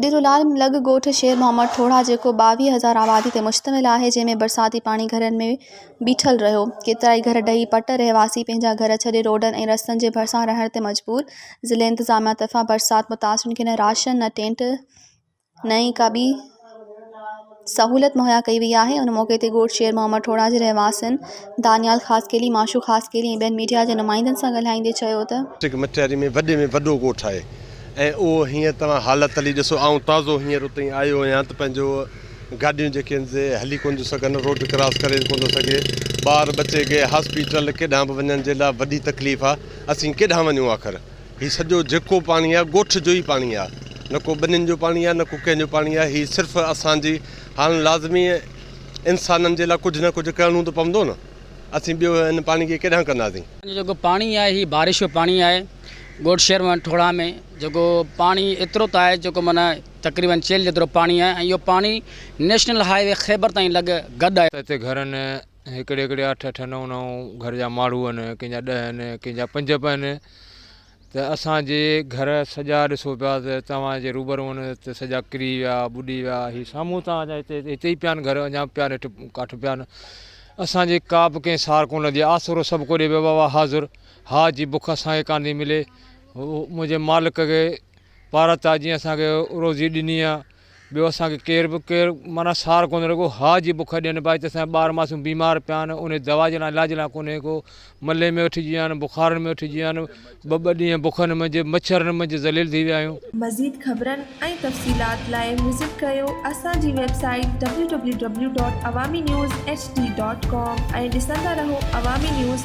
اڏيرو لال لڳ ڳوٺ شير محمد ٺوڙها جيڪو 22 هزار آبادي تي مشتمل آهي جنهن ۾ برساتي پاڻي گهرن ۾ بيٺل رهيو ڪيترائي گهر ڊهي پٽ رهواسي پنهنجا گهر ڇڏي روڊن ۽ رستن جي ڀرسان رهڻ تي مجبور ضلعي انتظاميا طرفان برسات متاثرن کي نه راشن نه ٽينٽ نه ئي ڪا ٻي سهولت مهيا ڪئي وئي آهي ان موقعي تي ڳوٺ شير محمد ٺوڙها جي رهواسين دانيال خاصخيلي، ماشو خاصخيلي ۽ ٻين ميڊيا جي نمائندن سان ڳالهائيندي چيو ته. ڊسٽرڪٽ مٽياري ۾ وڏي ۾ وڏو ڳوٺ آهي ۽ اهو هينئر توهان حالت هلي ڏسو آئون تازو هينئر اتي ئي آيو آهيان ته پنهنجو گاڏيون جيڪي آهن سي هلي ڪونه ٿيون سگهن روڊ ڪراس ڪري ڪونه ٿو سگهي ٻار ٻچي کي هاسپيٽل ڪيڏانهن به وڃڻ جي لاء وڏي تڪليف آهي اسين ڪيڏانهن وڃون آخر. هي سڄو جيڪو پاڻي آهي ڳوٺ جو ئي پاڻي آهي نه ڪو ٻنين جو پاڻي آهي نه ڪو ڪنهن جو پاڻي آهي هي صرف اسان جي هاڻ لازمي انسانن جي لاء ڪجهه نه ڪجهه ڪرڻو ته پوندو نه اسين ٻيو هن پاڻي کي ڪيڏانهن ڪنداسين. اسان جو جيڪو پاڻي آهي هي بارش جو پاڻي آهي ڳوٺ شير محمد ٺوڙها ۾ جيڪو پاڻي ايترو ته آهي جيڪو معنيٰ تقريبن چيلهه جيترو پاڻي آهي ۽ اهو پاڻي نيشنل هاء وي خيبر تائين لڳ گڏ آهي. ته هتي گهرن هڪڙي هڪڙي اٺ اٺ نو نو گهر جا ماڻهو آهن ڪنهن جا ڏهه آهن ڪنهن جا پنج به آهن ته اسان جي گهر سڄا ڏسو پيا ته توهان جي روبرو آهن ته سڄا ڪري ويا ٻڏي ويا هي سامهون توهان جا هتي هتي ئي پيا آهن گهر اڃا به پيا آهن هيٺ ڪاٺ پيا آهن اسان جي ڪا به ڪنهن سار ڪونه لڌي آهي آسرو سڀ ڪو ڏي ويو بابا حاضر ها جي بک اسان کي ڪانه ٿي ملي منهنجي مالڪ کي پارت آهي جيئن اسان کي روزي ڏني آهي ٻيو اسان کي ڪير به ڪير معنيٰ سار ڪونه رڳو ها جي بک ڏين پيا هتي اسان جا ٻار معصوم بيمار پيا آهن انهي دوا جي لاء علاج لاء ڪونهي ڪو ملي ۾ وٺجي ويا آهن بخارن ۾ وٺجي ويا آهن ٻه ٻه ڏينهن بکن منجهه مڇرن منجهه ذليل ٿي ويا آهيون. مزيد خبرن ۽ تفصيلات لاء وزٽ ڪريو اسان جي website W W W dot Awami news H D dot com ۽ ڏسندا رهو عوامي نيوز.